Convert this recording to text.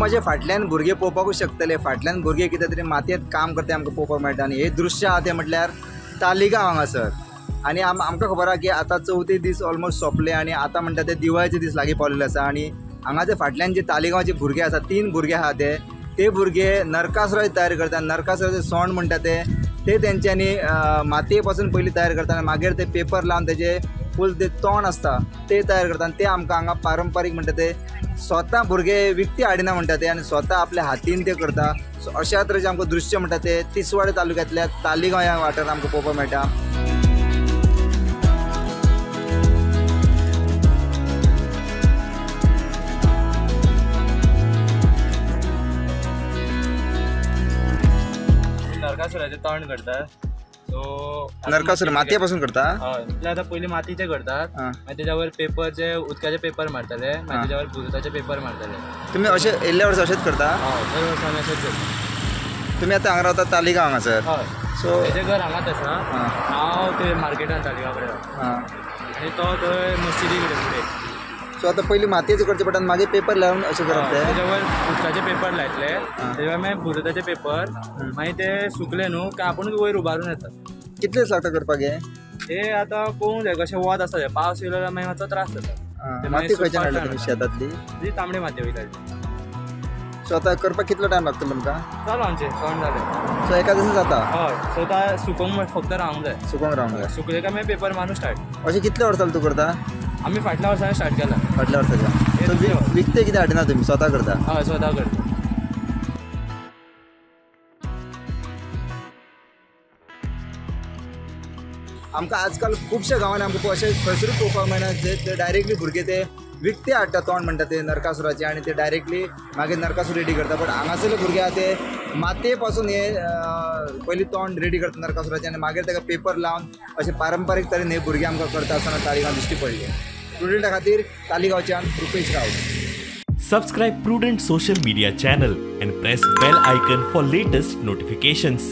म्हजे फाटल्यान भुरगे पळोवपाकूच शकतले. फाटल्यान भुरगे कितें तरी मातयेंत काम करता आमकां पळोवपाक मेळटा. आनी हे दृश्य आहा तें म्हटल्यार तालिगांव हांगासर. आनी आमकां खबर आहा की आतां चवथी दीस ऑलमोस्ट सोंपले आनी आतां म्हणटा ते दिवाळेचे दीस लागीं पावलेले आसा. आनी हांगा जे फाटल्यान जे तालिगांवचे भुरगे आसा, 3 भुरगे आहा ते भुरगे नरकासुराची तयारी करता. नरकासुराचें सोंड म्हणटा ते तेंच्यांनी मातये पासून पयलीं तयार करता आनी मागीर ते पेपर लावन तेजे फूल ते तोंड आसता ते तयार करता. आनी ते आमकां हांगा पारंपारीक म्हणटा ते स्वता भुरगे विकती हाडिना म्हणटा ते आनी स्वता आपल्या हातीन ते करता. सो अशा तरेचें आमकां दृश्य म्हणटा ते तिसवाडे तालुक्यांतल्या तालिगांव ह्या वाठारांत आमकां पळोवपाक मेळटा. नरकासुराचें तोंड करतात. सो नरकासूर मातये पासून करता. हय, म्हटल्यार आतां पयलीं मातयेचे करतात, मागीर तेज्यावर पेपरचे उदकाचे पेपर मारतले, मागीर तेज्यावर भुरताचे पेपर मारतले. तुमी अशें येयल्ल्या वर्सा अशेंच करता? हय, दर वर्सा आमी अशेंच करता. तुमी आतां हांगा रावता तालिगांव हांगासर? हय. सो तेजें घर हांगाच आसा, हांव थंय मार्केटान तालिगांव कडेन रावता आनी तो थंय मस्जिदी कडेन फुडें. सो आतां पयलीं मातयेचें करचें पडटा आनी मागीर पेपर लावन अशें करप तें? तेज्यावर उदकाचे पेपर लायतले, तेज्यावर मागीर भुरताचे पेपर, मागीर ते सुकले न्हू काय आपूण वयर उबारून येता. कितले दीस लागता करपाक हे? हे आतां पळोवंक जाय कशें वत आसा तें. पावस येयलो जाल्यार मागीर मातसो त्रास जाता. माती खंयच्यान हाडला तुमी शेतांतली? ती तांबडी माती वयता. सो आतां करपाक कितलो टायम लागतलो तुमकां? जालो आमचें तोंड जालें. सो एका दिसान जाता? हय. सो आतां सुकोवंक फक्त रावंक जाय. सुकोवंक रावंक जाय. सुकले काय मागीर पेपर मारून स्टार्ट. अशें कितले वर्सां जालें तूं करता? आमी फाटल्या वर्सांनी स्टार्ट केला. फाटल्या वर्साच्या. विकते कितें हाडिना तुमी, स्वता करता? हय, स्वता करता. आमकां आजकाल खुबश्या गांवांनी आमकां अशें खंयसरूच पळोवपाक मेळना ते डायरेक्टली भुरगे ते विकते हाडटा तोंड म्हणटा ते नरकासुराचे आनी ते डायरेक्टली मागीर नरकासूर रेडी करता. बट हांगासरले भुरगे आहा ते मातये पासून हे पयलीं तोंड रेडी करता नरकासुराचें आनी मागीर ताका पेपर लावन अशें पारंपारीक तरेन हे भुरगे आमकां करता आसतना तालिगांव दिश्टी पडले. प्रुडंटा खातीर तालिगांवच्यान Rupesh Rawat. Subscribe Prudent social media channel and press bell icon for latest notifications.